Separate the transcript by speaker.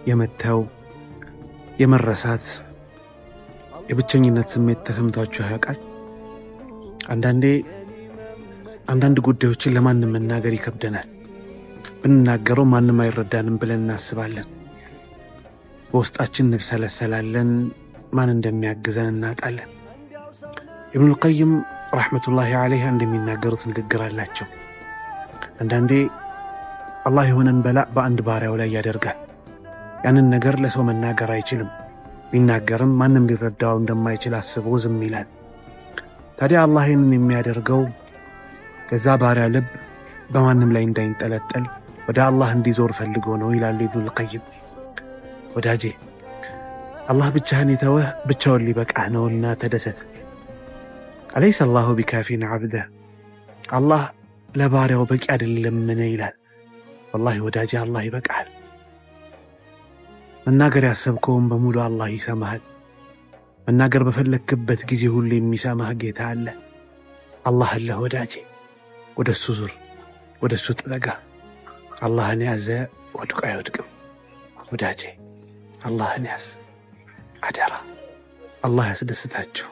Speaker 1: የመተው፣ የመረሳት፣ የብቸኝነት ስሜት ተሰምቷችሁ ያውቃል? አንዳንዴ አንዳንድ ጉዳዮችን ለማንም መናገር ይከብደናል። ብንናገረው ማንም አይረዳንም ብለን እናስባለን። በውስጣችን እንብሰለሰላለን። ማን እንደሚያግዘን እናጣለን። ኢብኑል ቀይም ረሕመቱላሂ ዓለይህ እንደሚናገሩት ንግግር አላቸው። አንዳንዴ አላህ የሆነን በላእ በአንድ ባሪያው ላይ ያደርጋል። ያንን ነገር ለሰው መናገር አይችልም። ቢናገርም ማንም ሊረዳው እንደማይችል አስቦ ዝም ይላል። ታዲያ አላህ ይህንን የሚያደርገው ከዛ ባሪያ ልብ በማንም ላይ እንዳይንጠለጠል ወደ አላህ እንዲዞር ፈልጎ ነው ይላሉ ኢብኑል ቀይም። ወዳጄ፣ አላህ ብቻህን የተወህ ብቻውን ሊበቃህ ነውና ተደሰት። አለይሰ አላሁ ቢካፊን ዓብደህ፣ አላህ ለባሪያው በቂ አይደለምን ይላል። ወላሂ ወዳጄ፣ አላህ ይበቃሃል። መናገር ያሰብከውን በሙሉ አላህ ይሰማሃል። መናገር በፈለግክበት ጊዜ ሁሉ የሚሰማህ ጌታ አለ። አላህ አለህ ወዳጄ። ወደ እሱ ዙር፣ ወደ እሱ ተጠጋ። አላህን ያዘ ወድቆ አይወድቅም። ወዳጄ፣ አላህን ያዝ አደራ። አላህ ያስደስታችሁ።